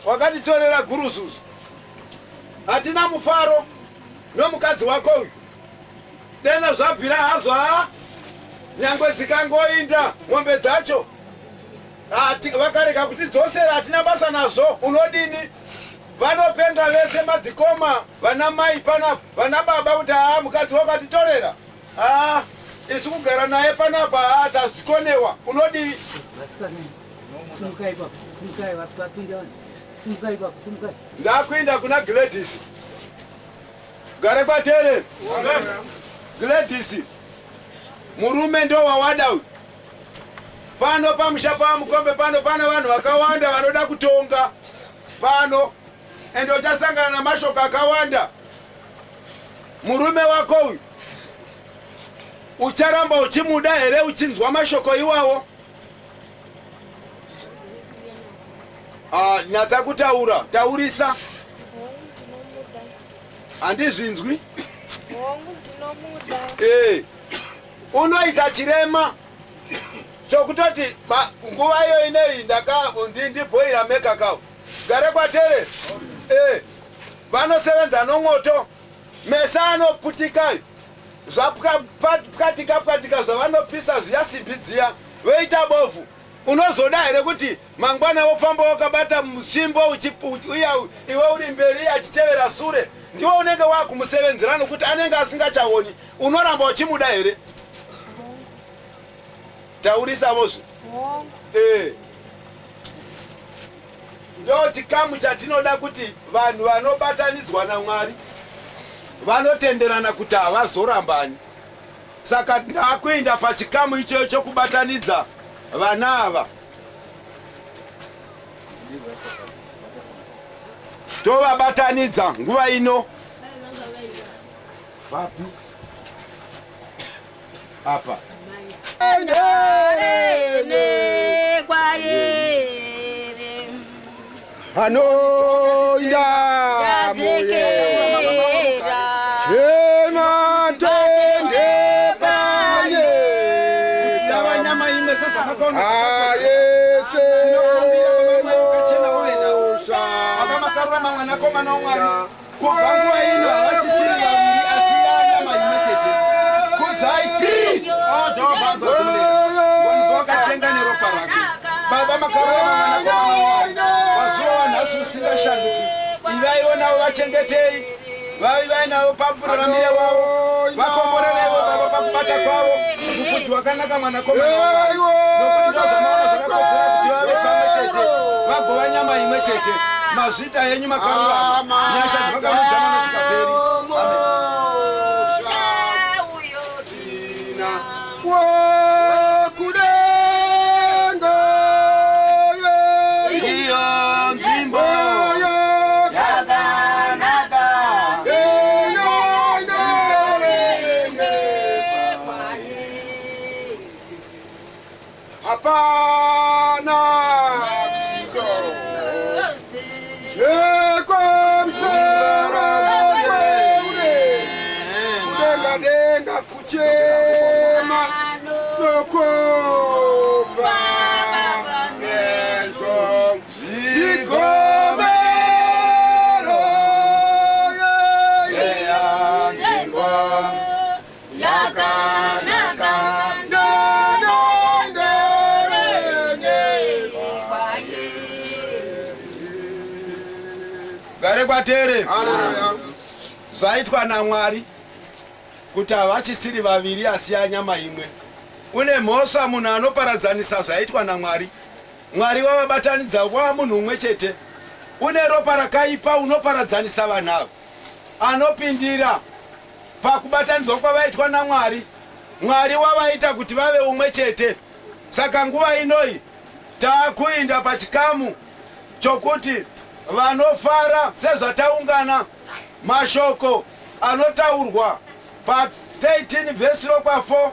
Wakatitorera guruzuzu. Hatina mufaro nomukadzi wako uyu. Deno zvabvira hazvo haa nyangwe dzikangoinda mombe dzacho vakarega kutidzosera hatina basa nazvo. Unodini? Vanopenga vese madzikoma vana mai panapa vana baba kuti haa mukadzi wako atitorera haa isu kugara naye panapa haa tazvikonewa. Unodii? Ndakuinda kuna Gladys. Gare kwatere. Gladys. Murume ndo wawada uyu. Pano pamusha pamukombe pano pana vanhu vakawanda vanoda kutonga pano ende uchasangana namashoko akawanda. Murume wako uyu ucharamba uchimuda here uchinzwa mashoko iwawo? Ah, nyatsa kutaura, taurisa. Handizvinzwi. Hongu ndinomuda. Eh. Unoita chirema chokutoti nguva iyo ineyi ndaka ndibhoira mekakao. Gare kwatere. Eh. Vanosevenza nomwoto. Mesa anoputikayo. Zvapwatika pwatika zvavanopisa zviya simbi dziya voita bofu. Unozoda here kuti mangwana wofamba wakabata musvimbo uya iwe uri mberi iye achitevera sure? Ndiwe unenge wakumusevenzera nokuti anenge asingachaoni. Unoramba uchimuda here? Taurisavozve. Eh. Ndo chikamu chatinoda kuti vanhu vanobatanidzwa naMwari vanotenderana kuti havazorambani. Saka ndakuenda pachikamu ichoyo chokubatanidza vana ava. Tovabatanidza nguva ino. Papi? Apa. Anoya Chematende panye Yava nyama imwe sezvamakaona. Ayese Baba makarurama mwanakomana waMwari. Kubva nguva ino havachisiri vaviri asi yanyama imwe chete. Kudzai wakatenga neropa rake. Baba makarurama mwanakomana waMwari. Pazuva wanhasi usingashanduki. Ivaiwo navo vachengetei. Vaivai navo pamuraramire wavo. Vakomborereiwo baba pakubata kwavo. Mufudzi wakanaka mwanakomana waMwari. Nokuti ndozvamaona zvakakodzera kuti vave pamwe chete. Vagova nyama imwe chete. Mazvita henyu makarurama. Nyasha dzakamudzana nosikaperi. Amen. Iyo nzvimbo yakanaka. Hapana zvekwamsoro kweure kudenga denga kuchema nokufa nezvo zvigomero yeya nzvimbo yakanaka Gare kwatere zvaitwa naMwari kuti havachisiri vaviri asi yanyama imwe. Une mhosva munhu anoparadzanisa zvaitwa naMwari. Mwari wavabatanidza wava munhu umwe chete. Une ropa rakaipa unoparadzanisa vanhu ava. Anopindira pakubatanidzwa kwavaitwa naMwari. Mwari wavaita kuti vave umwe chete. Saka nguva inoyi taakuinda pachikamu chokuti vanofara sezvataungana mashoko anotaurwa pa 13 vhesi rokwa 4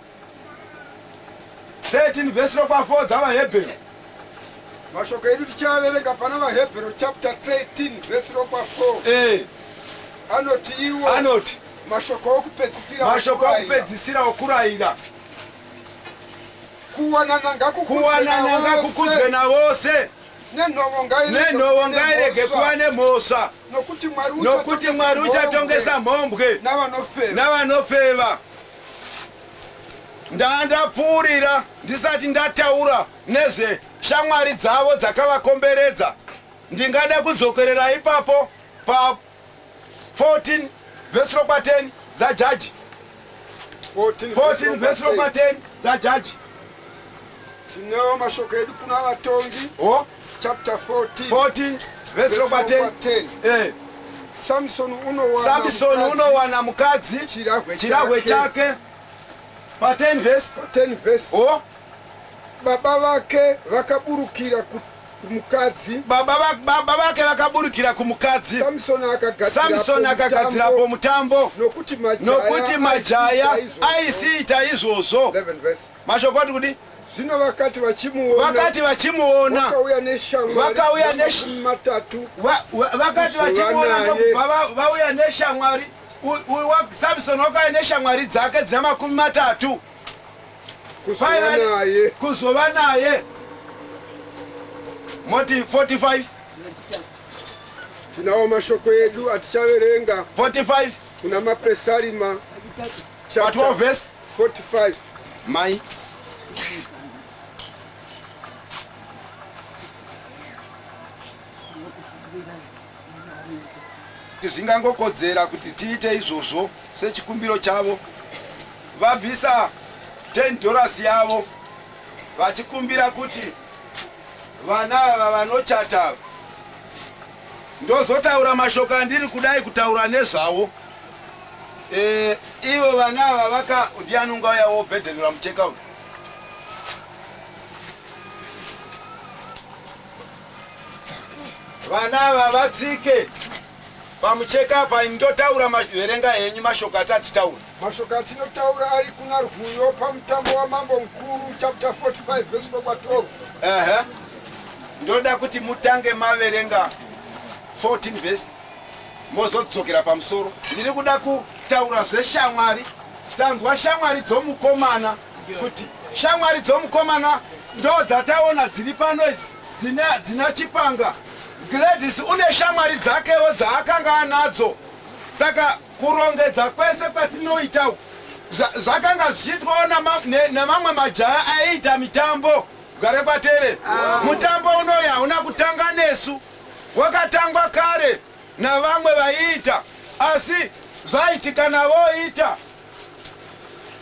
13 vhesi rokwa 4 dzavaHebheru. Mashoko edu tichaaverenga pana vaHebheru chapter 13 vhesi rokwa 4. Eh. Anoti iwo anoti mashoko okupedzisira mashoko okupedzisira okurayira kuwanana ngakukudzwe navose. Nenhovo ngairege Nenhovo ngairege kuva nemhosva. Nokuti Mwari Nokuti Mwari uchatongesa mhombwe navanofeva. Navanofeva. Ndandapfuurira ndisati ndataura nezveshamwari dzavo dzakavakomberedza. Ndingada kudzokerera ipapo pa 14 vhesi rokwa 10 dzajaji. 14 vhesi rokwa 10 dzajaji. Tinewo mashoko edu kuna vatongi. O Chapter 14. 14 vhesi rokwa 10. 10. Samson unowana Samson mukadzi unowana mukadzi Chirahwe chirahwe chake. chake pa 10 vhesi. 10 verse. O Baba vake vakaburukira kumukadzi. Baba vake vakaburukira kumukadzi. Samson Samson akagadzirapo mutambo nokuti majaya nokuti majaya aisiita izvozvo. aisiita izvozvo. 11 verse. Mashoko ati kudi? Zvino vakati vachimuona, Vakati vachimuona, vakauya neshamwari Vakauya namakumi matatu vakati Kuzova vachimuona naye. ndokubva vauya neshamwari. Samson wakauya neshamwari dzake dzemakumi matatu kuzova naye. Kuzova naye. Moti 45. Tinawo mashoko edu atichaverenga 45 kuna Mapesalima pa chapter 12 verse. 45. Mai zvingangokodzera kuti tiite izvozvo sechikumbiro chavo. Vabvisa $10 yavo vachikumbira kuti vana ava vanochata. Ndozotaura mashoko andiri kudai kutaura nezvavo. Ivo vana ava vaka ndiani ungauya wobhedhenura mucheka uyu? Vana ava vatsike pamucheka apa. Ndotaura, verenga henyu mashoko atatitaura. Mashoko atinotaura ari kuna Rwuyo pamutambo wamambo mukuru, chapter 45 verse kwa 12. Ehe, ndoda kuti mutange maverenga 14 verse, mozodzokera pamusoro. Ndiri kuda kutaura zveshamwari. Tanzwa shamwari dzomukomana, kuti shamwari dzomukomana ndo dzataona dziri pano idzi, dzina chipanga. Gladys une shamwari dzakewo dzaakanga anadzo. Saka kurongedza kwese kwatinoita uku, zvakanga zvichiitwawo nemamwe majaya aiita mitambo. Gare kwatere. Mutambo unoyu hauna kutanga nesu, wakatangwa kare navamwe vaiita. Asi zvaitika navoita,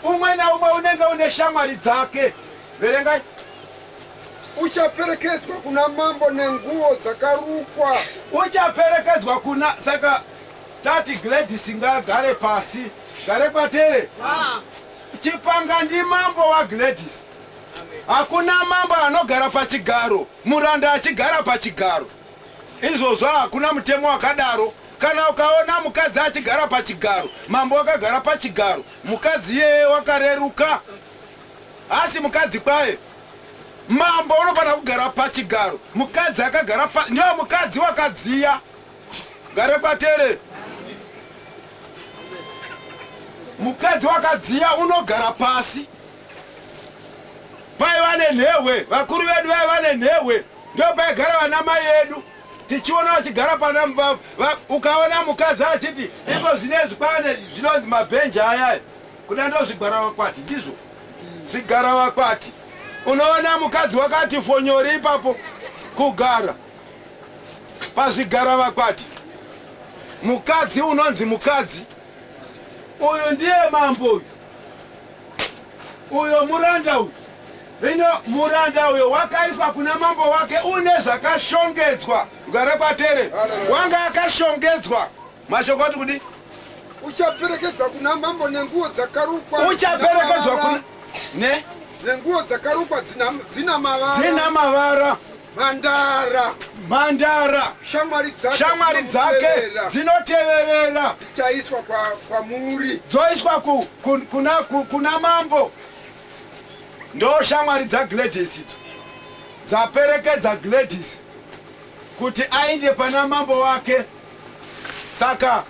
umwe naumwe unenge une shamwari dzake. Verengai. Uchaperekedzwa kuna mambo nenguo dzakarukwa. Uchaperekedzwa kuna. Saka tati Gladys ngaagare pasi. Gare kwatere. Chipanga ndimambo waGladys. Hakuna mambo anogara pachigaro muranda achigara pachigaro. Izvozvo hakuna mutemo wakadaro. Kana ukaona mukadzi achigara pachigaro, mambo wakagara pachigaro, mukadzi iyeye wakareruka, asi mukadzi kwaye. Mambo unofanira kugara pachigaro, mukadzi akagara pa ndiyo mukadzi wakadziya. Gare kwatere. Mukadzi wakadziya unogara pasi. Paiva nenhehwe, vakuru vedu vaiva nenhehwe, ndo paigara vana mai edu, tichiona vachigara pana. Ukaona mukadzi achiti iko zvinezvi kwane zvinonzi mabhenji ayaya, kuda ndo zvigara vakwati, ndizvo zvigara vakwati. Unoona mukadzi wakati fonyori ipapo kugara pazvigara vakwati. Mukadzi unonzi mukadzi. Uyu ndiye mambo uyu, uyo muranda uyu. Ino muranda uyo wakaiswa kuna mambo wake une zvakashongedzwa. Rugare kwatere. Wanga akashongedzwa. Mashoko ati kudi? Uchaperekedzwa kuna mambo nenguo dzakarukwa. Uchaperekedzwa kuna ne Nenguo dzakarukwa dzina mavara. Dzina mavara. Mhandara. Mhandara. Shamwari dzake. Shamwari dzake dzinomuteverera. Dzinoteverera. Dzichaiswa kwamuri. Dzoiswa kuna mambo. Ndo shamwari dzaGladys idzo dzaperekedza Gladys kuti ainde pana mambo wake. Saka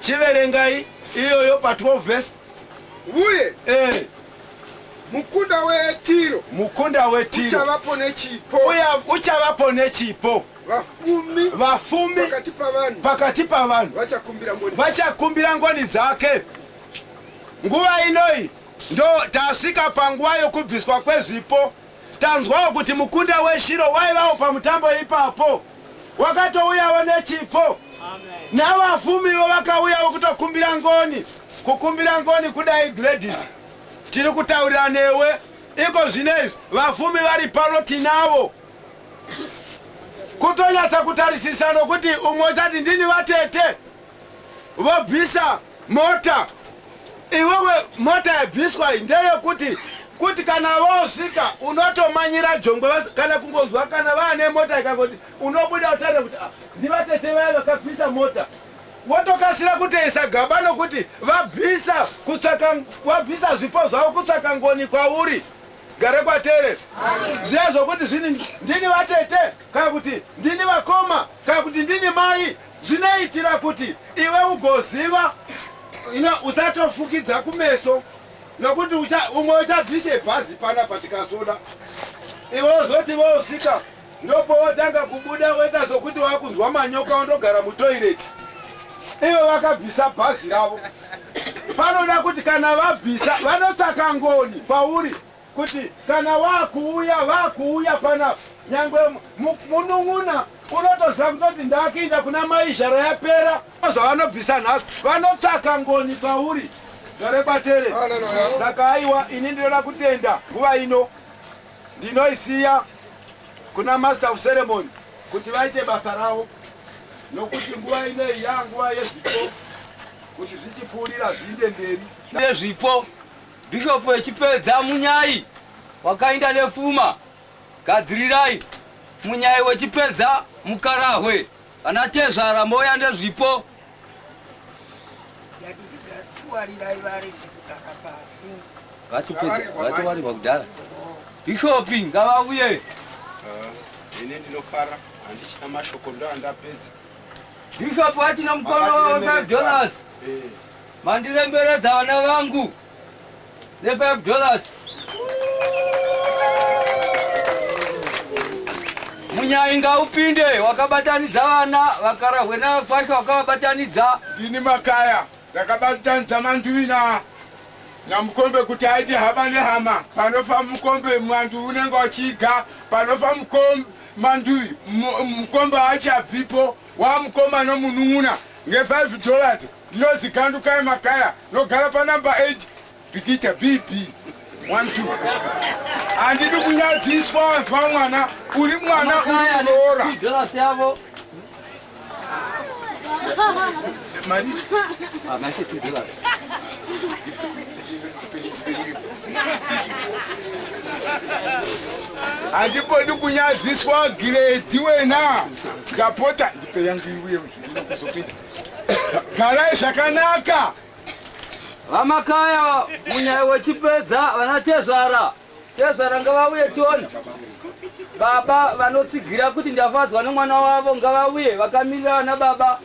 chiverengai iyoyo pa 12 verse. Uye Mukunda weTiro. Mukunda weTiro. Uchavapo nechipo. Uya uchavapo nechipo. Vafumi. Vafumi. Pakati pavanhu. Pakati pavanhu. Vachakumbira ngoni. Vachakumbira ngoni dzake. Nguva inoyi ndo tasvika panguva yokubviswa kwezvipo. Tanzwawo kuti mukunda weShiro waivawo pamutambo ipapo. Wakatouyawo nechipo. Navafumiwo vakauyawo kutokumbira ngoni. Kukumbira ngoni kudai Gladys. Tiri kutaurira newe iko zvino izvi vafumi vari pano tinavo. Kutonyatsa kutarisisa nokuti umwe uchati ndini vatete vobvisa mota iwewe mota yabviswa iyi ndeyekuti kuti kana vosvika unotomanyira jongwe kana kungonzwa kana vaane mota ikangoti unobuda utarira kuti ah, ndivatete vaya vakabvisa mota wotokasira kutoisa gaba nokuti vabvisa kutsvaka vabvisa zvipo zvavo kutsvaka ngoni kwauri gare kwatere zviya zvokuti zvini ndini vatete kana kuti ndini vakoma kana kuti ndini mai zvinoitira kuti iwe ugoziva ino usatofukidza kumeso nokuti umwe uchabvise bhazi panapa tikasoda iwe uzoti vosvika Ndopowotanga kubuda woita sokuti wakunzwa manyoka wondogara mutoireti. Ivo vakabvisa bhazi ravo. Panoda kuti kana vabvisa vanotsvaka ngoni pauri kuti kana wakuuya vakuuya panapa nyangwe munun'una unotoziva kutoti ndakuinda kuna mai zhara yapera zvavanobvisa nhasi vanotsvaka ngoni pauri gare kwatere saka aiwa ini ndinoda kutenda nguva ino Ndinoisiya kuna Master of Ceremony kuti vaite basa ravo nokuti nguva ineyi yanguva yezvipo kuti zvichipfuurira zviinde mberi. Nezvipo, Bishop wechipedza munyai wakainda nefuma gadzirirai munyai wechipedza mukarahwe vanatezvara mouya nezvipo. Vatowarirwa kudhara. Bhishopi ngavauye. Ah, ini ndinofara handichina mashoko ndo andapedza. Bhishopi vachina mukono wa 5 dollars. Eh. Mandiremberedza vana vangu ne 5 dollars. Munyai ngaupinde wakabatanidza vana vakarahwe nakwasha wakavabatanidza. Ndini Makaya ndakabatanidza Manduwi na naMukombe kuti aite hama nehama. Panofa Mukombe Manduwi unenge wachiga, panofa Mukombe Manduwi Mukombe haachabvipo wamukoma nomunun'una nge 5 dollars ndinozi Gandukai Makaya nogara panumber 8 Bikita BB 1 2 handidi kunyadziswa wanzwa mwana uri mwana uri muroora dollars yavo mari Ah, maise 2 dollars. handipodi kunyadziswa giredi wena ndapota ndipe yangu iuye kuzopinda garai zvakanaka VaMakaya munyaya wechipedza vana tezvara tezvara ngavauye tione baba vanotsigira kuti ndafadzwa nemwana wavo ngavauye vakamirira vana baba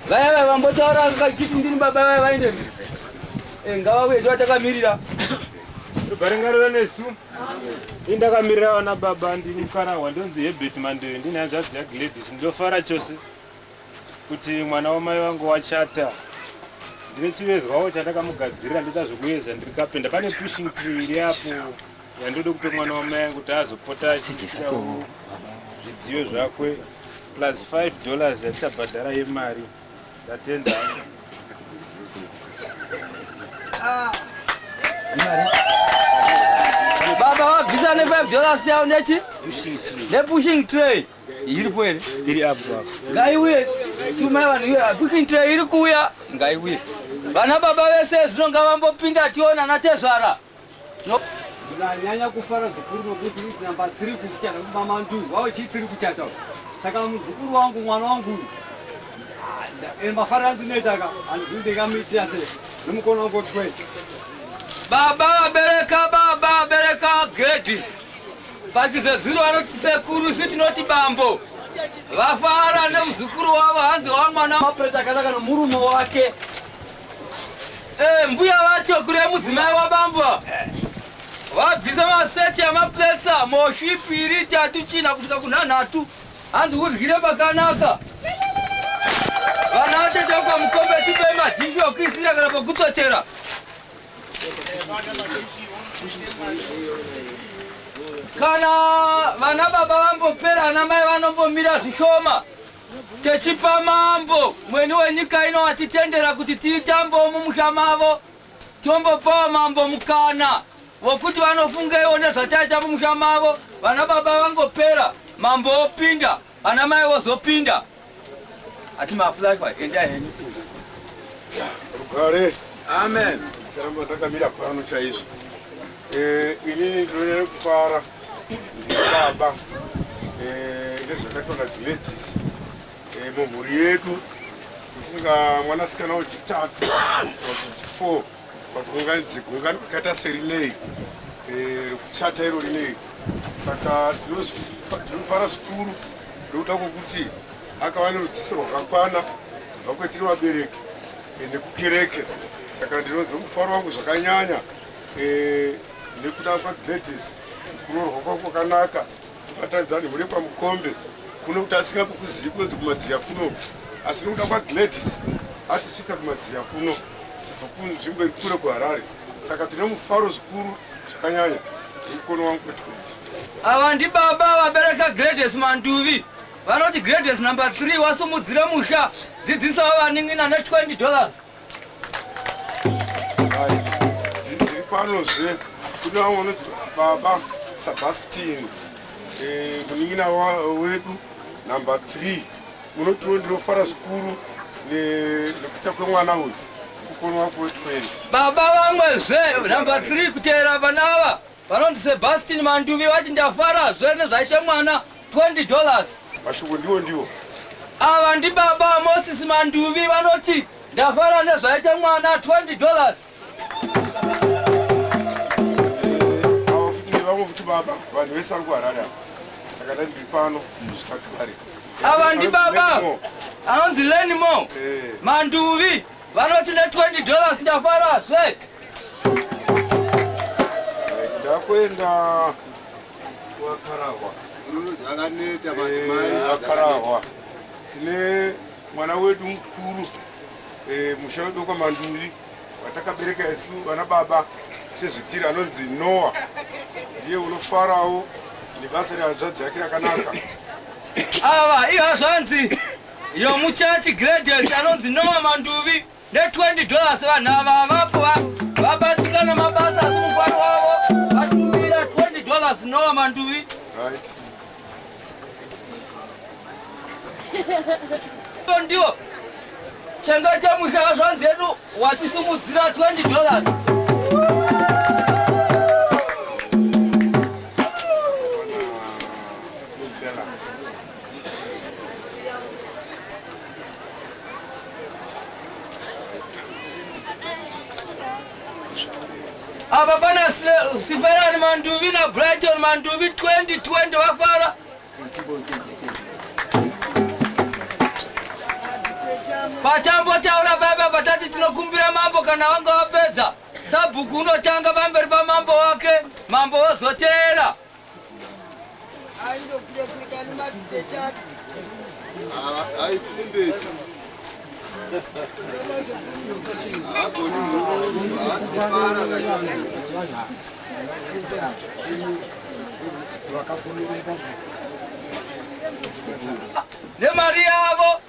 vaya vaya vambotaura vachiti ndini baba vaya vaende eh, ngavauye tivatakamirira rugare ngaruve nesu Ini ndakamirira vana baba ndiri mukarahwa ndonzi Herbert Mandewe ndine hanzvadzi yaGladys ndinofara chose kuti mwana wamai vangu wachata ndine chivezwawo chandakamugadzirira ndoita zvekuyeza ndiri kapenda pane pushing tree iri apo yandode kupe mwana wamai vangu kuti azopota achiisirawo zvidziyo zvakwe plus 5 dollars yatichabhadhara yemari Ndatenda. Baba vabvisa ne 5 dollars yavo nechi? Ne pushing tray. Iripo here? Iri apo apo. Ngaiuye. Tumai vanhu iwe pushing tray iri kuuya. Ngaiuye. Vana baba vese zvino ngavambopinda tiona natezvara. No. Ndinanyanya kufara zvikuru nokuti it's number 3 kuchata mama ndu wao chi 3 kuchata saka muzukuru wangu mwana wangu uyu ah, mafariro andinoita ka handizivi ndingamuitira sei nomukono wangu wechikweni baba vabereka baba vabereka Gladys pachizezuro vanoti sekuru isu tinoti bambo. Vafara nemuzukuru wavo hanzi wamwana. Mapureti akanaka nomurume wake. Eh, mbuya vacho kure mudzimai wabambwa. Vabvisa maseti amapletsa moshi piri tatu china kusvika kunhanhatu. Hanzi udyire pakanaka. Vana vatete kwamukombe tipei madhishi okuisira kana pokutsotera. Kana vana baba vambopera ana mai vanombomira zvishoma techipa mambo mweni wenyika ino atitendera kuti tiitambo mumusha mavo tombopawo mambo mukana wokuti vanofungeiwo nezvataita mumusha mavo vana baba vangopera mambo opinda vana mai vozopinda ati maflashwa endai henyu. Rugare. Amen. Charamba ndakamira pano chaizvo. Eh, inini ndinonyanya kufara ndiri baba eh, nezvakaitwa naGladys eh, mumhuri yedu kufunga mwanasikana wechitatu wa 54 patiunganidze gungano rakaita serinei eh, rekuchata iro rinei saka tinofara zvikuru nekuda kwokuti akava nerudzidziso rwakakwana kubva kwetiri vabereki eh, nekukereke saka ndinonzwa mufaro wangu zvakanyanya eh, nekuda kwagladys kuroorwa kwako kwakanaka kubatanidza nemhuri yekwamukombe kuno kuti asingakukuzivi kunonzi kumadziya kuno asi nekuda kwagladys atisvika kumadziya kuno tichibva kunzvimbo iri kure kuharare saka tine mufaro zvikuru zvakanyanya mukono wangu kwetikuti Ava ndibaba vabereka Gladys Manduvi vanoti Gladys number 3 wasumudzira musha dzidzisawo vanin'ina ne 20 dollars. Right. Ndiri panozve kune vamwe vanonzi baba Sebastian eh, munin'ina wedu number 3 unotiwo ndinofara zvikuru nekuita kwemwana uyu mukono wako wetweni. Baba vamwezve number 3 kuteera vana ava vanonzi Sebastian Manduvi vati ndafarazve nezvaita mwana 20 dollars. Mashoko ndiwo ndiwo. Ava ndibaba Moses Manduvi vanoti ndafara nezvaita mwana 20 dollars. Ava futi nevamwe futi baba vanhu vese vari kuharare ava saka ndati ndiri pano zvikakare. Ava ndibaba anonzi Lenimo Eh. Manduvi vanoti ne 20 dollars ndafarazve. Ndakuenda kuvakarahwa. Dzakaneta madzimai. Vakarahwa. Tine mwana wedu mukuru eh, musha wedu kwaManduvi watakabereka isu vana baba sezvitiri anonzi Noah ndiye unofarawo nebasa rehanzvadzi yake rakanaka. Ava ihazvanzi yomuchati Gladys anonzi Noah Manduvi ne 20 dollars. Vanhu ava vapo vabatikana mabasa asi mufaro wavo vatumira 20 dollars Noah Manduvi. Right. Ndiwo chengeta musha hazvanzi yedu wachisumudzira 20 dollars. Bella. Apa pana Siferani Manduvi na Brighton Manduvi 2020 vafara. Pachambotaura baba patati tinokumbira mambo kana vanga vapedza sabhuku unotanga pamberi pamambo wake mambo wozoteera. Aisimbesi. Haagoni munhu, haasi kufara zvachose. Nemari yavo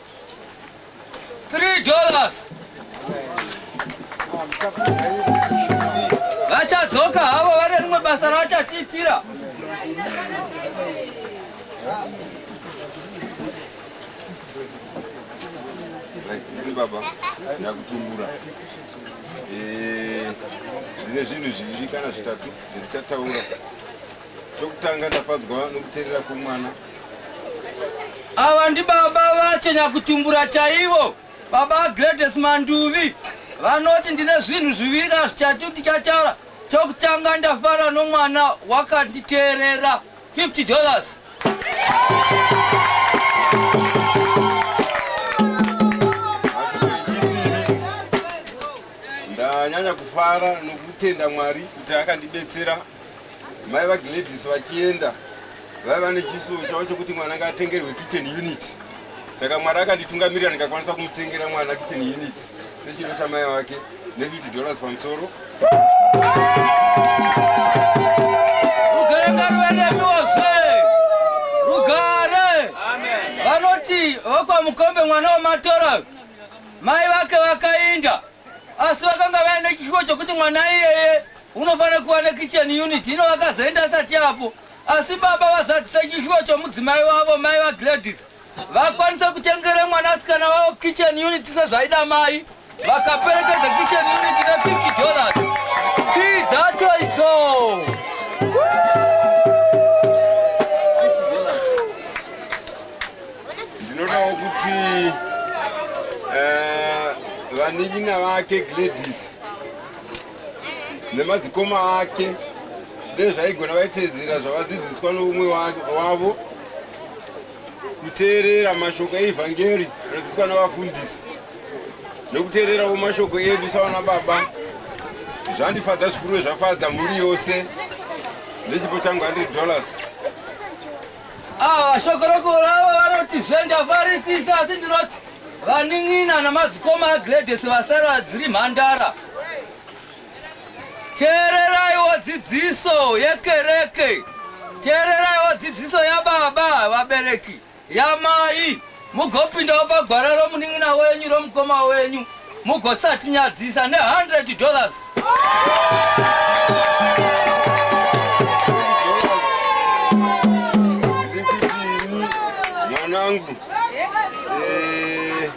3 dollars vachadzoka havo vane rimwe basa ravachatiitira. Ndini baba nyakutumbura. Ndine zvinhu zviviri kana zvitatu zvandichataura. Chokutanga, ndafadzwa nokuteerera kwomwana. Ava ndibaba vacho nyakutumbura chaivo, baba Gladys Manduvi vanoti ndine zvinhu zviviri kana zvitatu ndichataura. Chokutanga, ndafara nomwana wakanditeerera 50 dollars. Ndanyanya kufara nokutenda Mwari kuti akandibetsera. Mai vaGladys vachienda vaiva nechisuwo chavo chokuti mwana ngaatengerwe kitchen unit. Saka Mwari akanditungamirira ndikakwanisa kumutengera mwana kitchen unit sechido chamai vake ne50 dollars pamusoro. Rugare ngaruve nemiwozve. Rugare. Vanoti vokwaMukombe mwana wamatora mai vake vakainda asi vakanga vaine chishuwo chokuti mwana iyeye unofanira kuva nekitchen unit ino vakazoenda asati apo asi baba vazadzisa chishuwo chomudzimai wavo mai vagladys vakwanisa kutengera mwanasikana wavo kitchen unit sezvaida mai vakaperekedza kitchen unit ne50 dollars kii dzacho idzo Ndinodawo kuti eh, vanin'ina vake Gladys nemadzikoma ake ndezvaigona vaitedzera zvavadzidziswa noumwe wavo kuteerera mashoko eivhangeri anodzidziswa navafundisi nekuteererawo mashoko edu savana baba zvandifadza zvikuru zvafadza mhuri yose nechipo changu 100 dollars Ah, shoko rokurava vanoti zve ndafarisisa asi ndinoti vanin'ina namadzikoma aGladys vasara dziri mhandara. Teereraiwo dzidziso yekereke, teereraiwo dzidziso yababa vabereki, yamai, mugopindawo pagwara romunin'ina wenyu romukoma wenyu mugosatinyadzisa ne100 dollars. Mwanangu, eh,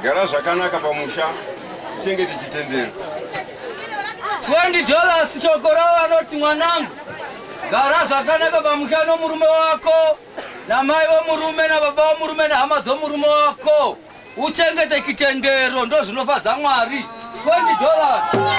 gara zvakanaka pamusha, chengete chitendero. 20 dollars shoko ravo vanoti mwanangu gara zvakanaka pamusha nomurume wako namai vomurume nababa vomurume nehama dzomurume wako Uchengete chitendero ndozvinofadza Mwari. 20 dollars.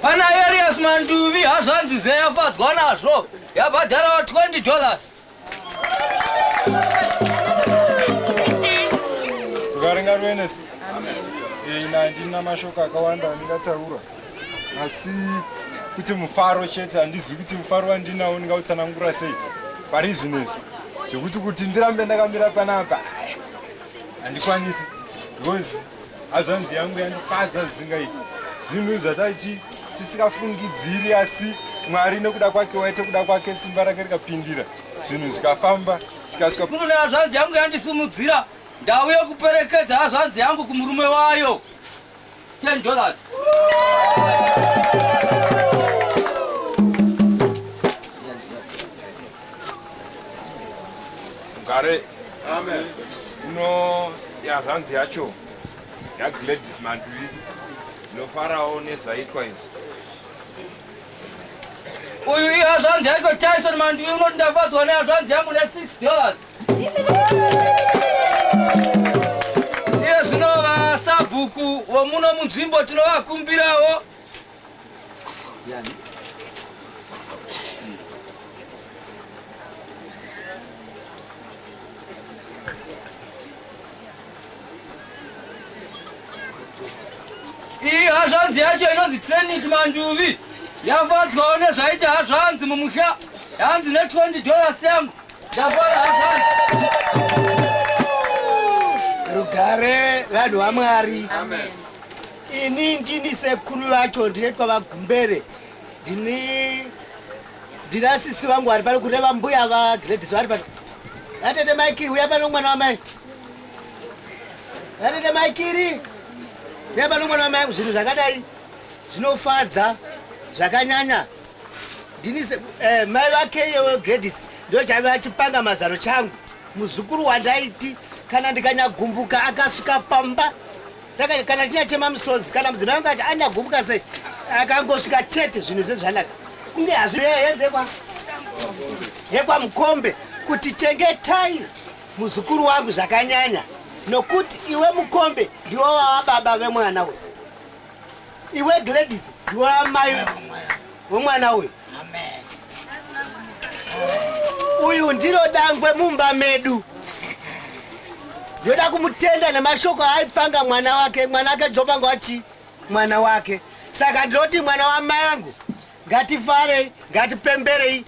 Pana Elias Manduvi hazvanzi zeyafadzwa nazvo yabhadharawo 20 dollars. Rugare rwenesu. Ina handina mashoko akawanda andingataura asi kuti mufaro chete handizivi kuti mufaro wandinawo ndingautsanangura sei pari zvino izvi zvekuti kuti ndirambe ndakamira panapa handikwanisi because hazvanzi yangu yandifadza zvisingaiti zvinhu zvatachi tisikafungidziri asi mwari nekuda kwake waite kuda kwake simba rake rikapindira zvinhu zvikafamba tikasvika kune hazvanzi yangu yandisimudzira ndauye kuperekedza hazvanzi yangu kumurume wayo 10 dollars. Mugare. Amen. Kuno yazvanzi yacho yaGladys Mandwi ndinofarawo nezvaitwa izvi. Uyu ihazvanzi yako Tyson Mandwi unoti ndafadzwa nehazvanzi yangu ne 6 dollars. Iye zvino vasabhuku vomuno munzvimbo tinovakumbirawo iyi hazvanzi yacho inonzi Trinity Manduvi yafadzwawo nezvaita hazvanzi mumusha yanzi ne 20 dollars yangu Rugare vanhu vaMwari. Ini ndini sekuru vacho ndinoitwa vaGumbere. Ndini ndina sisi vangu vari pano kureva mbuya vaGladys vari pano. Vatete Maikiri uya pano mwana wamai. Vatete Maikiri uya pano mwana wamai zvinhu zvakadai zvinofadza zvakanyanya. Ndini eh, mai vake iyewe Gladys ndo chaive achipanga mazano changu muzukuru wandaiti kana ndikanyagumbuka akasvika pamba. Kana tinyachema misodzi, kana mudzimai wangu ati anyagumbuka sei, akangosvika chete zvinhu zezvanaka. Kunge hazvienzekwa yekwaMukombe kuti chengetai muzukuru wangu zvakanyanya, nokuti iwe Mukombe ndiwe wava baba vemwana uyu, iwe Gladys ndiwe amai wemwana uyu. Uyu ndiro dangwe mumba medu. Ndoda kumutenda nemashoko aaipanga mwana wake, mwana wake dzopanga wachi mwana wake. Saka ndinoti mwana wamai angu, ngatifarei, ngatipemberei,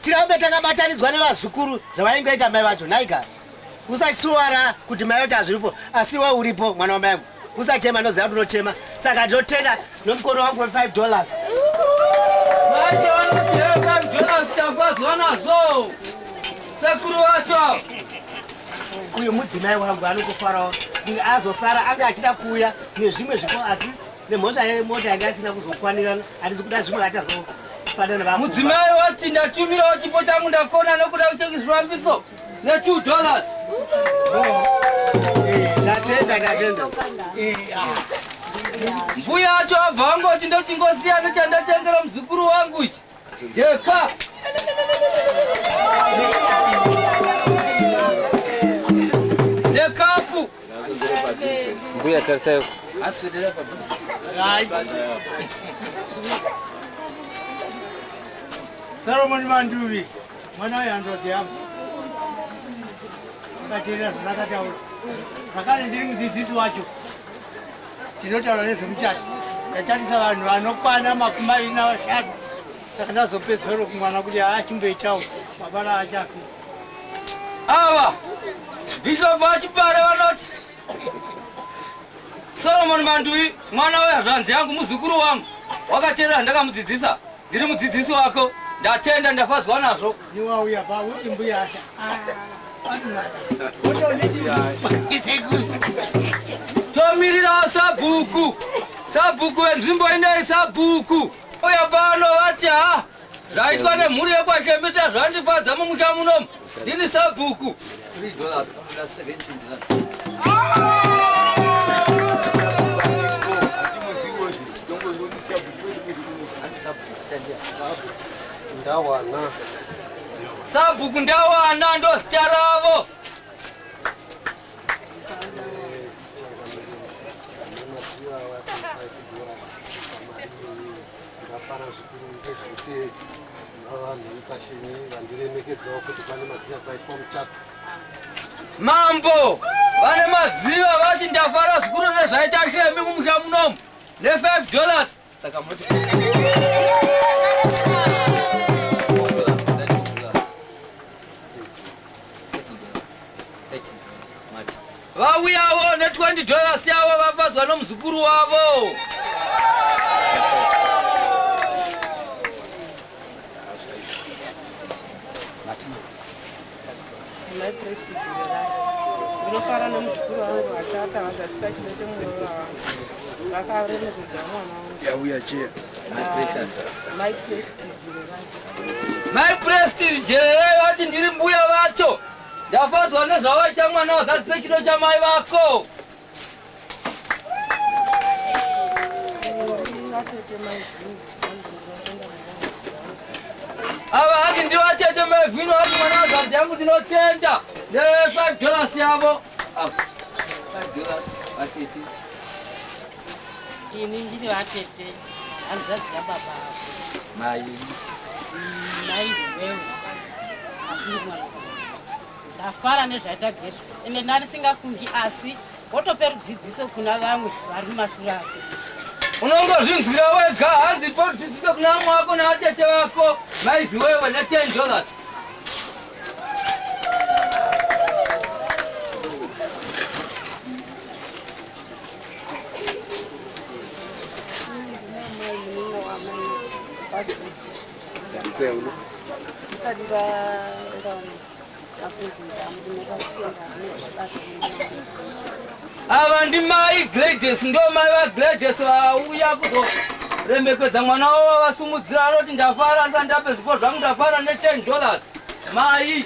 tirambe takabatanidzwa nevazukuru zvavaingoita mai vacho. Nhaika usasuwara kuti mai vacho hazviripo, asi iwe uripo mwana wamai angu, usachema, ndoziva kuti unochema. Saka ndinotenda nomukono wangu we5 dollars. Vacho vanoti 5 dollars tafadzwa nazvo sekuru vacho. Uyu mudzimai wangu anokufarawo, azosara anga achida kuuya nezvimwe zvipo, asi nemhosva yemota yanga isina kuzokwanirana, handisi kuda zvimwe achazofanana va Mudzimai wati ndatumirawo chipo changu, ndakona nokuda kuchekisifambiso ne2 dollars. Ndatenda, ndatenda. Mbuya acho abva angoti ndochingosiya nechandatengera muzukuru wangu ichi jeka nekapu. Mbuya tarisai. Solomon Manduvi, mwana wehanzvadzi yangu, akateerera zvandakataura. Zvakare ndiri mudzidzisi wacho, tinotaura nezvemuchato. Ndachatisa vanhu vanokwana 25, saka ndazopedzero kumwana kuti haachimboitawo mabara achafi. Ava Bishop vaChipare vanoti Solomon Mandui mwana wehazvanzi yangu, muzukuru wangu, wakateerera ndakamudzidzisa, ndiri mudzidzisi wako, ndatenda, ndafadzwa nazvo. Niwauya pauti mbuya asha Tomirira sabhuku, sabhuku wenzvimbo inei, sabhuku uya pano vati ha zvaitwa nemhuri yekwaShemita zvandifadza mumusha munomu, ndini sabhuku. $3, $17. Ndawana. Sabhuku Ndawana ndo zita ravo. Ndafara zvikuru ngezvaite vanhu vepasheni vandiremekedzawo kuti pane madziva kwaitwa muchato. Mambo vane madziva vati ndafara zvikuru nezvaita Shemi mumusha munomu ne5 dollars. Saka munoti vauyawo ne20 dollars yavo, vafadzwa nomuzukuru wavo. Mai Prestige Rerai, ndinofara nemuzukuru wangu achata vazadzisa chido chemuroora wangu, vakaremekedza mwana wangu. Yauya cheya. Mai Prestige Rerai. Mai Prestige Jererai vati ndiri mbuya vacho, ndafadzwa nezvavaita mwana, wazadzise chido chamai vako. Vatete Mai Vhini, ndinotenda mwana. Ava hanzi ndivatete Mai Vhini, vati mwana wazadzi yangu ndinotenda ne5 dollars yavo. Ah, 5 dollars vatete. Ini ndiri vatete, hanzvadzi yababa avo. Mai. Mai wewe, asi ndiri mwana. Ndafara nezvaita Gladys, ende ndanisingafungi, asi wotope rudzidziso kuna vamwe vari mumashure ake. Unongozvinzwira wega, hanzi porudzidziso kuna vamwe vako navatete vako, maiziwewe ne10 dollars. Mai munin'ina wamai vadzidzi ndisati ndaenda afundira, ndinokatenda nezvabasa. Ava ndimai Gladys, ndo mai vaGladys vauya kuzoremekedza mwana wavo, vasumudzira, anoti ndafara ndisati ndape zvipo zvangu, ndafara ne10 dollars mai.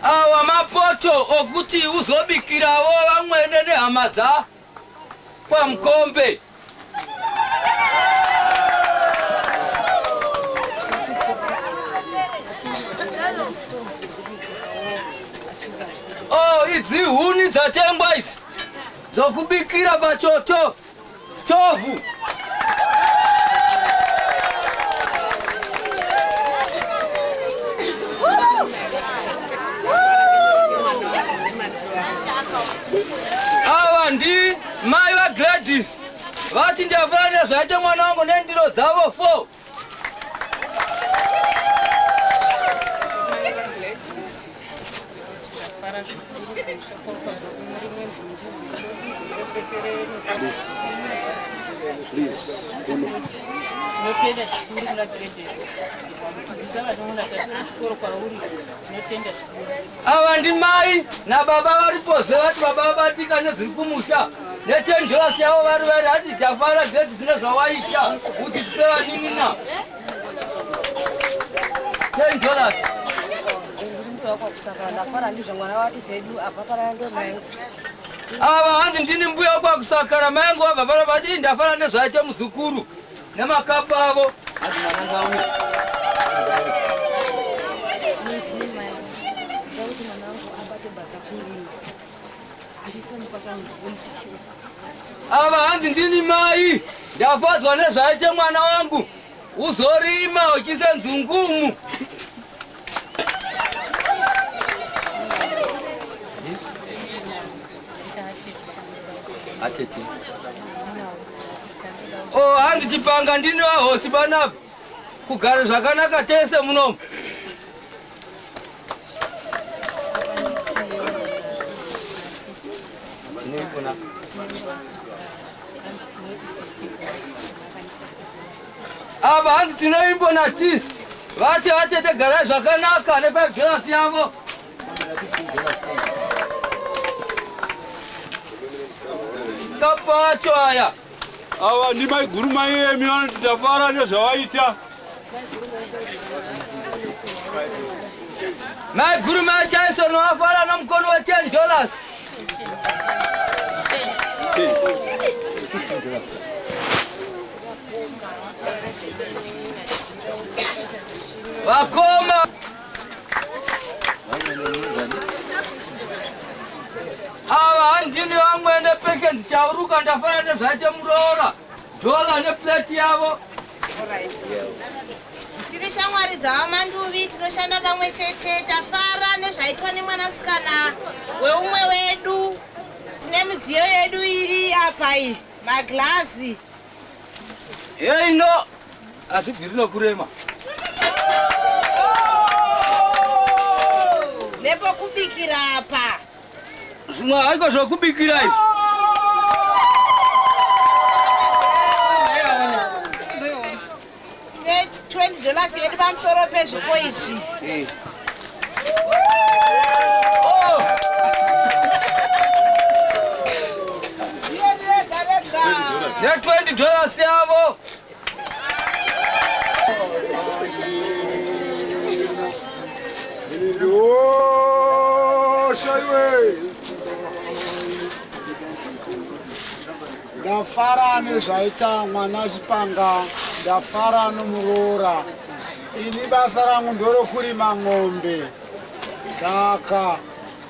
Awa mapoto okuti uzobikirawo vamwene nehama dza kwaMukombe. Oh, idzi huni dzatengwa idzi dzokubikira pachoto stovhu. Ava ndi mai vaGladys vati ndafara nezvaita mwana wangu nendiro dzavo 4. Tinotenda zvikuru kuna Gladys kudzidzisa vanoona tatiri chikoro kwauri, tinotenda zvikuru. Ava ndimai nababa varipozve vati baba vabatika nezviri kumusha netendhorasi yavo vari vari hati tafara Gladys nezvawaita kuti tise vanin'ina $10. Ava hanzi ndini mbuya kwakusakara mai angu vabva pano vati ndafara nezvaita muzukuru nemakapu avo. Hanzi mwana ngauye. Ava hanzi ndini mai ndafadzwa nezvaita mwana wangu uzorima uchise nzungumu. Atete. Oh, hanzi chipanga ndini vahosi panapa kugara zvakanaka tese munomu. Ava hanzi tinoimbo natisi vati vatete garai zvakanaka ne 5 dollars yavo. Kapacho aya. Ava ndi maiguru mai emi vanoti tafara nezvavaita. Maiguru mai Tyson vafara nomukono wa 10 dollars. Vakoma ava handini vamwene peke ndichauruka ndafara nezvaite muroora dhola neplate yavo. Tiri shamwari dzavaManduvi, tinoshanda pamwe chete. Tafara nezvaitwa nemwanasikana weumwe wedu. Tine midziyo yedu iri apa iyi, magirazi. Heino hazvibviri nokurema. Nepokubikira apa. Zvimwe haiko zvokubikira izvi. Tine 20 dollars yedu pamusoro pezvipo izvi. Ne 20 dollars yavo. Ndafara nezvaita mwana Chipanga, ndafara nomuroora. Ini basa rangu ndorokurima ng'ombe, saka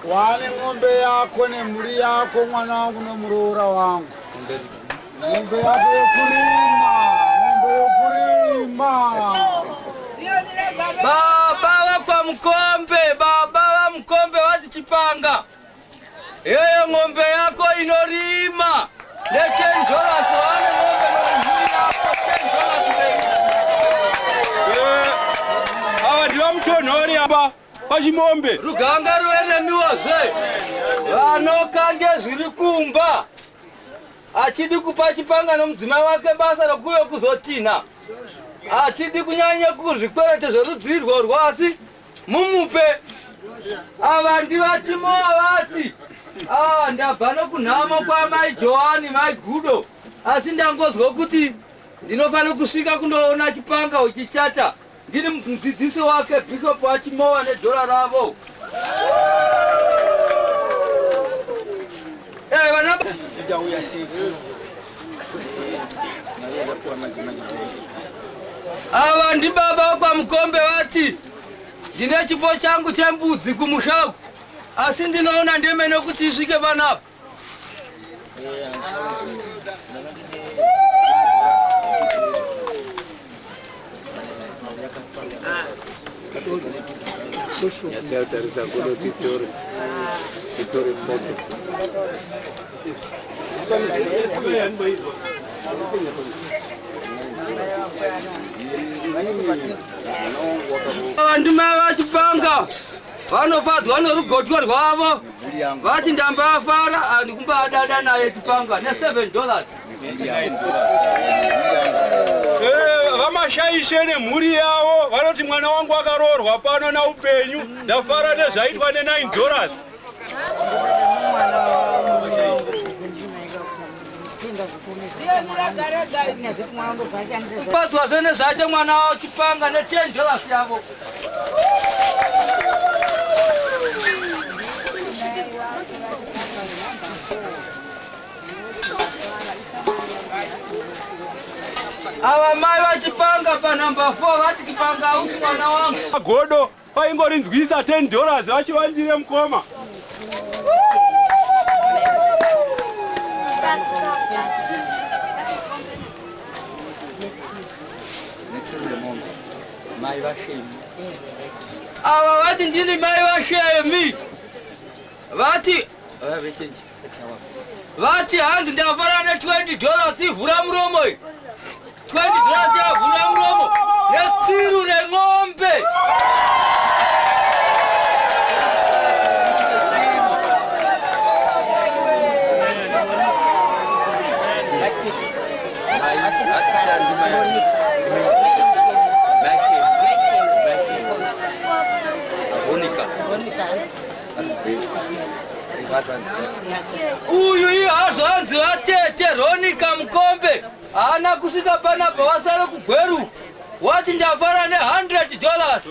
wane ng'ombe yako nemhuri yako mwana wangu nomuroora wangu. Ng'ombe yako yokurima, ng'ombe yokurima. Baba vakwaMukombe, baba vaMukombe vati Chipanga, yeyo ng'ombe yako inorima ne 10 dollars wane ng'ombe nomhuri yako 10 dollars baby. Ava ndivamutonhori apa pachimombe. Ruganga ruveremiwazve vanokange zviri kumba achidi kupa Chipanga nomudzimai wake basa rokuyo kuzotinha. Achidi kunyanya kuzvikwerete zverudzi irworwo asi mumupe. Ava ndivaTimoa vati ah, ndabva nokunhamo kwamai Johani mai Gudo asi ndangozwa kuti ndinofanira kusvika kundoona Chipanga uchichata. Ndini mudzidzisi wake Bishop waChimowa nedhora ravo. Eh, vana ndauya sekuru. Mari yandapuwa manje manje ndaiisa. Ava ndibaba kwaMukombe vati ndine chipo changu chembudzi kumusha uku asi ndinoona ndemene kuti isvike panapa. Nyatsotarisa kuno titore titore foto. Vandimai vachipanga vanofadzwa norugotwe rwavo vati ndambafara andikumbadada naye chipanga ne7 dollars Eh, vamashaishe nemhuri yavo vanoti mwana wangu akaroorwa pano naupenyu ndafara nezvaitwa ne9 dollars Padzwa zvene zvaite mwana wavo chipanga ne 10 dollars yavo. Ava mai vachipanga panumber 4 vati chipanga hausi mwana wangu. Godo kwaingorinzwisa 10 dollars vachivandire mukoma. Mai vashemi. Ava vati ndini mai vashemi. Vati vati hanzi ndafara ne 20 dollars ivhura muromo iyi. 20 dollars yavhura muromo netsiru ren'ombe. Uyu ihazvanzi vatete Ronika Mukombe haana kusvika panapa wasara kuGweru wati ndafara ne 100 dollars.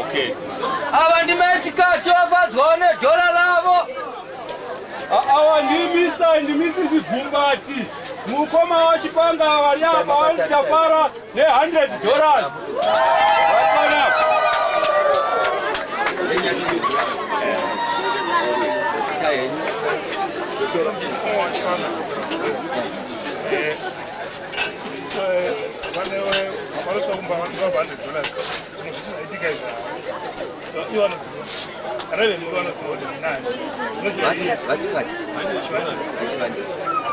Okay. Ava ndimai vafadzwawo nedhora ravo. Ava ndi Mr and Mrs Gumbati mukoma wachipanga vari apa vanochafara ne100 dollars. Vapanapa.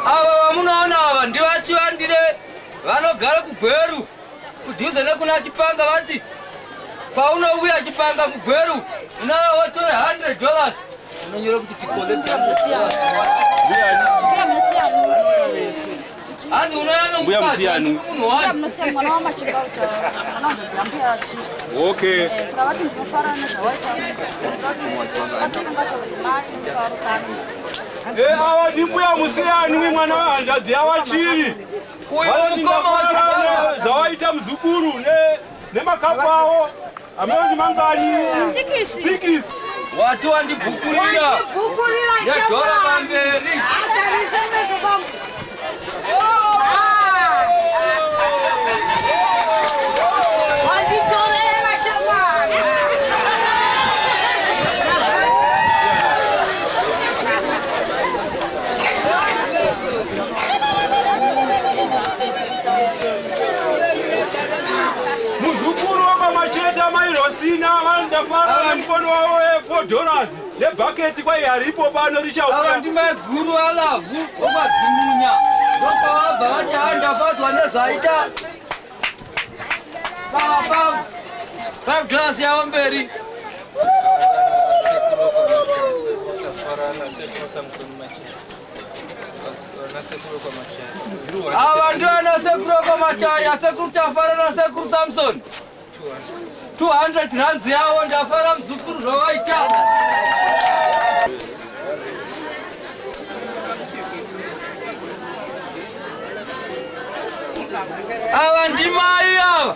Ava vamunoona ava ndivachivandire vanogara kuGweru kudhuze nekuna Chipanga vati paunouya Chipanga kuGweru unava watora 100 dollars unonyora kuti tikole hanzi unouya Mbuya nomukadzi Musiyani. munhu wani Okay. Eh, ava ndimbuya Musiyani mwana wehanzvadzi yavachiri. Uyu Vanoti mukoma ndafara waChipanga. zvawaita muzukuru nemakapu avo amene mangani Sikisi. sikisi wati wandibhukurira nedhora pamberi Wanditorera shamwari. Muzukuru wakwamacheta mai Rosina vanondafara nemukono wavo we4 dollars nebhaketi kwai haripo pano ava richauya. ndimaiguru alavhu vokwadzimunya ndokwavabva vati handafadzwa nezvaita pava 5 dollars yavo mberi. Ava ndivo ana sekuru vekwaMachaya, sekuru Tafara nasekuru Samson. 200 rands yavo ndafara muzukuru zvawaita. Ava ndimai ava.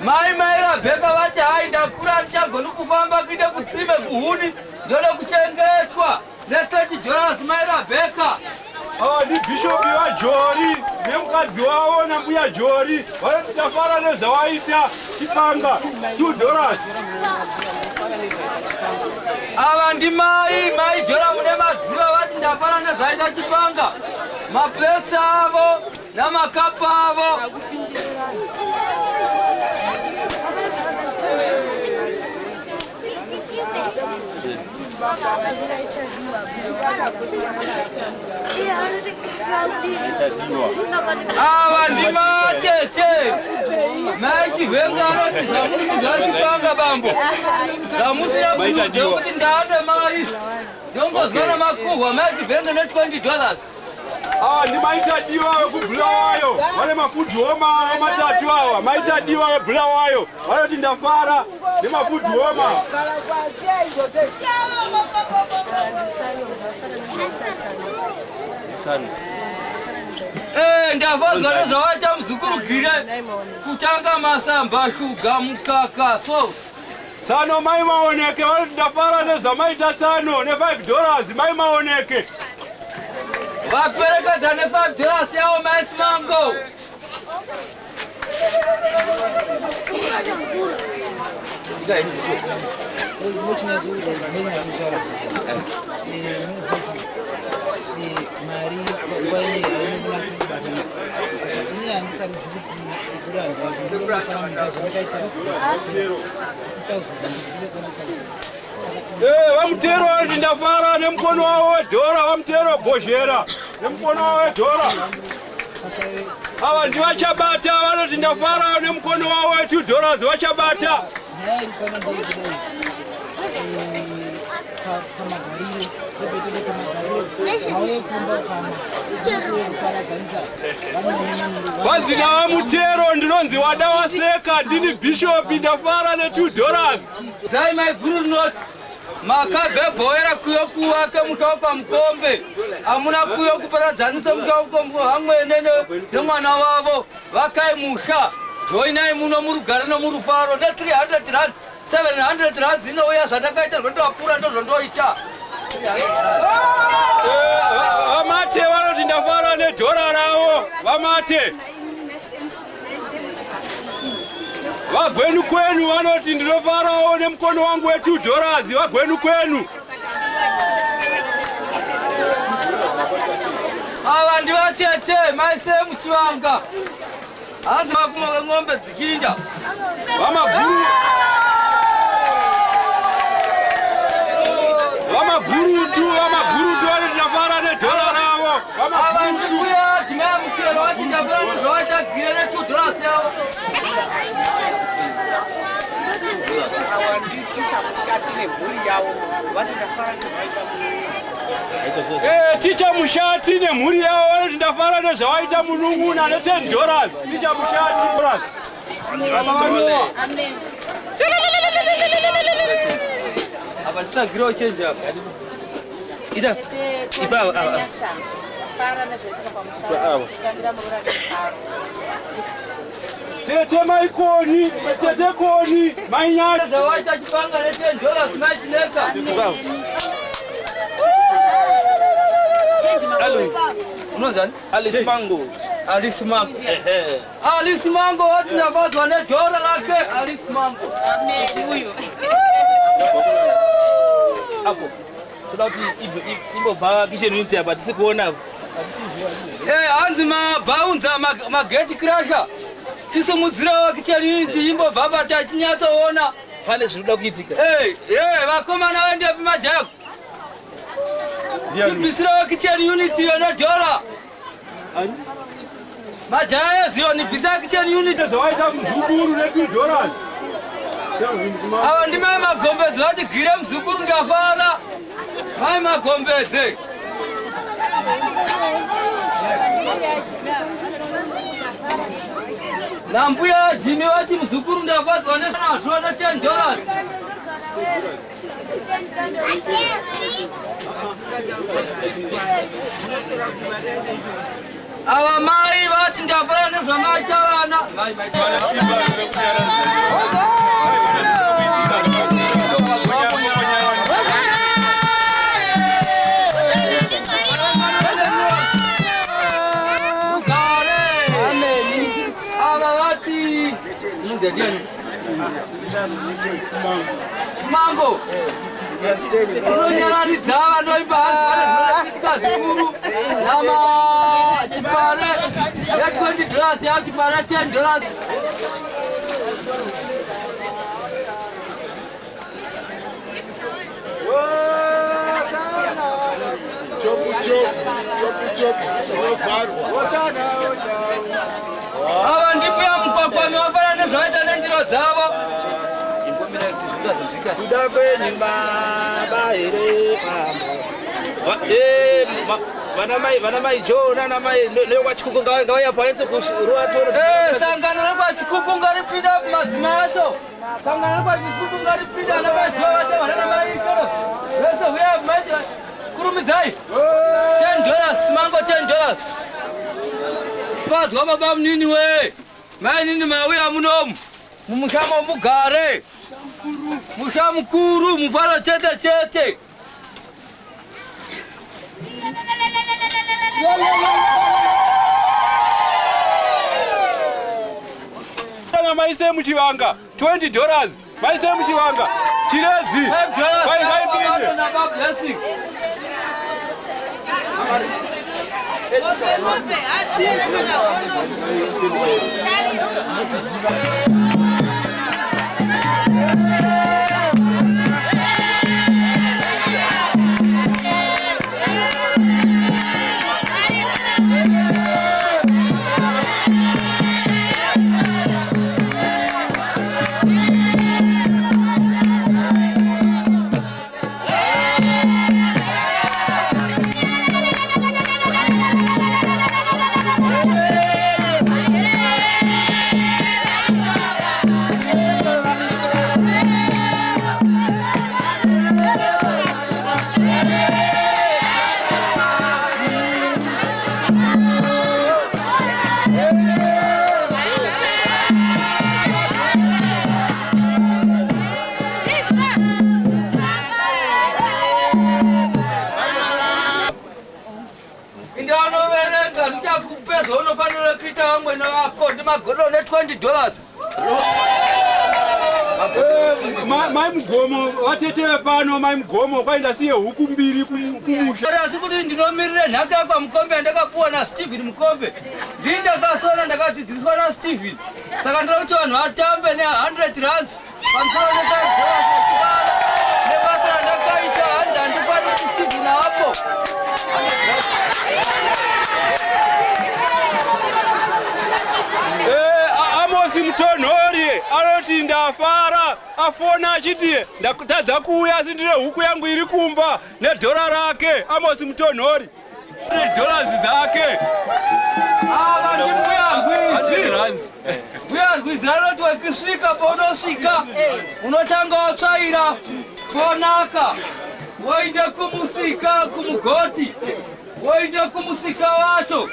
Mai mai Rabheka vati hai ndakura ndichagoni kufamba kuite kutsime kuhuni ndoda kuchengetwa ne30 dollars mai Rabheka. Ava ndibhishopi vaJori nemukadzi wavo nambuya Jori vanoti tafara nezvawaita chipanga 2 dollars. Ava ndimai mai Jora mune madziva vati ndafara nezvaita chipanga maplates avo namakapu avo. Ava ndimatete mai Chivhenga anoti zvamuri kuzvachipanga bambo zvamusina kunudze kuti ndaane mai ndongozwa namakuhwa mai Chivhenga ne 20 dollars. Ah, ndimaitadiwa vekubulawayo vane mafudhi homa matatu awa. Maitadiwa vebulawayo vanoti ndafara nemafudhi homa. Eh, ndafadzwa nezvawaita muzukuru Gire kutanga masamba shuga mukaka so Tsano mai Maoneke vanoti ndafara nezvamaita tsano ne5 dollars mai Maoneke. Vaperekedza ne5 dollars yavo mai Simango. Mari nguva inei haina kunasa kubatana. Ini handisarudzi kuti sekuru hanzvadzi zvavakaita. VaMutero vanoti ndafara nemukono wavo wedhora. VaMutero Bhozhera nemukono wavo wedhora. Ava ndivachabata vanoti ndafara nemukono wavo we2 dollars vachabata. Nyaya iri pano ndeyekudai, pamagariro ebetede, pamagariro mauye kumba kana kuparadzanisa. Kwanzi navaMutero, ndinonzi Wada Waseka, ndini bhishopi, ndafara ne2 dollars. Zai mai guru rinoti makabve bhoera kuyo kuvake musha mukombe hamuna kuyo kuparadzanisa musha hamwene nemwana wavo. Vakai musha, joinai muno murugare nomurufaro ne300 rand 700 rand inouya. Zvandakaita rwendovapfuura ndozvondoita. VaMate vanoti ndafara nedhora ravo vaMate. Vagwenu kwenu vanoti ndinofarawo nemukono wangu we2 dollars vagwenu kwenu. Ava ndivatete maise muchivanga hanzi makuma weng'ombe dzikinda. Vamaguru, VaMagurutu, VaMagurutu vanoti ndafara nedhora ravo. Ava ndikuya dzimai mutero vati ndafara nezvawaita gire ne2 dollars yavo. Awa nditicha Mushati nemhuri yavo vati ndafara nezvaita. Ticha Mushati nemhuri yavo vanoti ndafara nezvawaita munun'una ne10 dollars. Ticha Mushati dollars. Baba vaNoa. Apa titsvagirewo change apa ita ipa ava ava. Fara nezvaitika pamusha, kutambira murura nemufaro. Tete Maikoni, tete Koni Mainyati. Zvawaita chipanga ne10 dollars maichineka. Unonzani? Alice Mango. Alice Mango. Alice Mango wati ndafadzwa nedhora rake Alice Mango. Uyu. Apo toda kuti imbobva kitchen unit apa tisi kuona apo. Eh, hanzi mabhaunza magate crusher tisimudzirewo kitchen unit imbobva pa tachinyatsoona. Pane zvinoda kuitika. Eh, eh, vakomana vendepi majako tibvisirewo kitchen unit iyo nedhora. Majaya eZioni, bvisai kitchen unit. Zvawaita muzukuru ne2 dollars. Ava ndimai Magombedze vati gire muzukuru ndafara. Mai Magombedze. Nambuya Jimmy vati muzukuru ndafadzwa nezvazvo ne 10 dollars. Ava mai vati ndafara nezvamaita vana. Mai mai. Ava vati Mambo unonyararidza vanoimba hanzi zvikuru nama chipare ya 20 dollars ya chipare 10 dollars. Ava ndimbuya Mukwakwami vafana nezvavaita nendiro dzavo. Kuda kwenyu baba here vana mai Joe nana mai nekwaChikuku ngavauya paense kuruatoro. Sangano rekwaChikuku ngaripinda madzimai acho. Sangano rekwaChikuku ngaripinda ana mai Joe vacho vana mai Toro vese huya mai kurumidzai. 10 dollars mango 10 dollars. Padzwa baba munini we. Mai nini mauya munomu. Mumusha mugare. Musha mukuru mufaro chete chete. Kana maise muchivanga 20 dollars maise muchivanga Chiredzi $5 ngaipinde. Ndanoverenga ndichakupe zvaunofanira kuita vamwene vako ndimagodo ne 20 dollars. Mai Mugomo vatete vepano mai Mugomo kwaenda siye huku mbiri kumusha. Asi kuti ndinomirire nhaka yakwaMukombe yandakapuwa naStephen Mukombe. Ndini ndakasona ndakadzidziswa naStephen. Saka ndinoda kuti vanhu vatambe ne 100 rands pamusoro ne 5 dollars vachivara nebasa randakaita hanzi handifani kuti Stephen apo. Amosi Mutonhori anoti ndafara afona achiti ndatadza kuuya asi ndine huku yangu iri kumba nedhora rake. Amosi Mutonhori nedollars dzake. Ava ndi mbuya Rwizi. Mbuya Rwizi anoti wekisvika paunosvika unotanga watsvaira konaka woinde kumusika kumugoti woinde kumusika wacho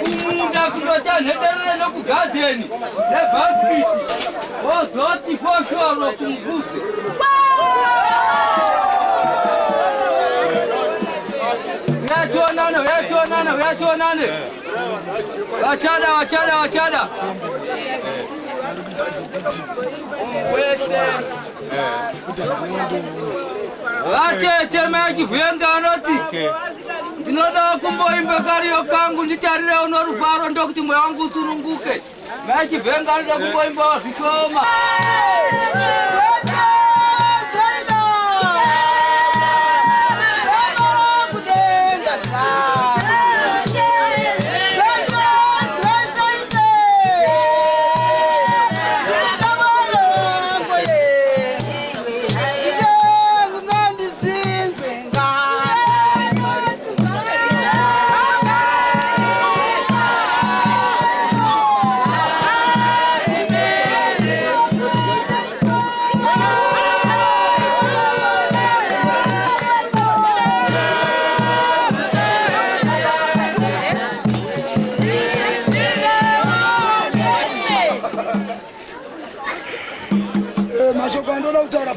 kumunda kundota nhenderere nokugadheni nebhasikiti wozoti foshoro kumubvudzi. Uyationane, uyationane, uyationane. Vachada, vachada, vachada. Vatete mai Chivhenga anoti ndinoda kumboimba kariyo kangu nditarire uno rufaro ndokuti mweya wangu usununguke. Mai Chivhenga anoda kumboimbawo zvishoma.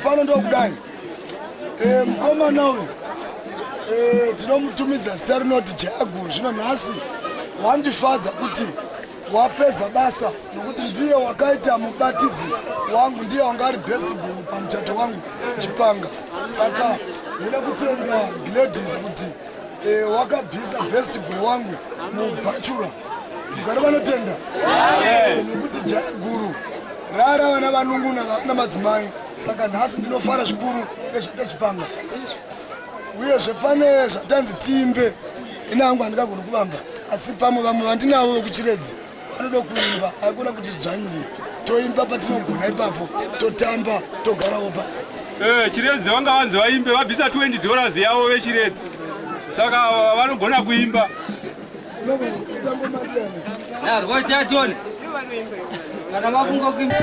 pano ndokudai. Mukomana uyu tinomutumidza zita rinoti Jayaguru. Zvino nhasi wandifadza kuti wapedza basa, nokuti ndiye wakaita mubatidzi wangu, ndiye wanga ari best guru pamuchato wangu Chipanga. Saka ndinoda kutenda Gladys kuti wakabvisa best boy wangu mubhachura. Mugare vanotenda nokuti Jayaguru rara vana vanunguna vana madzimai. Saka nhasi ndinofara zvikuru nezvaita Chipanga. Uyezve pane zvatanzi tiimbe, ina hangu handingagoni kuvamba, asi pamwe vamwe vandinavo vekuChiredzi vanoda kuimba. Haikona kuti dzvanyiri, toimba patinogona ipapo, totamba, togarawo pasi. Chiredzi vanga vanzi vaimbe, vabvisa $20 yavo veChiredzi, saka vanogona kuimba. Narwoitatone kana vafunga kuimba.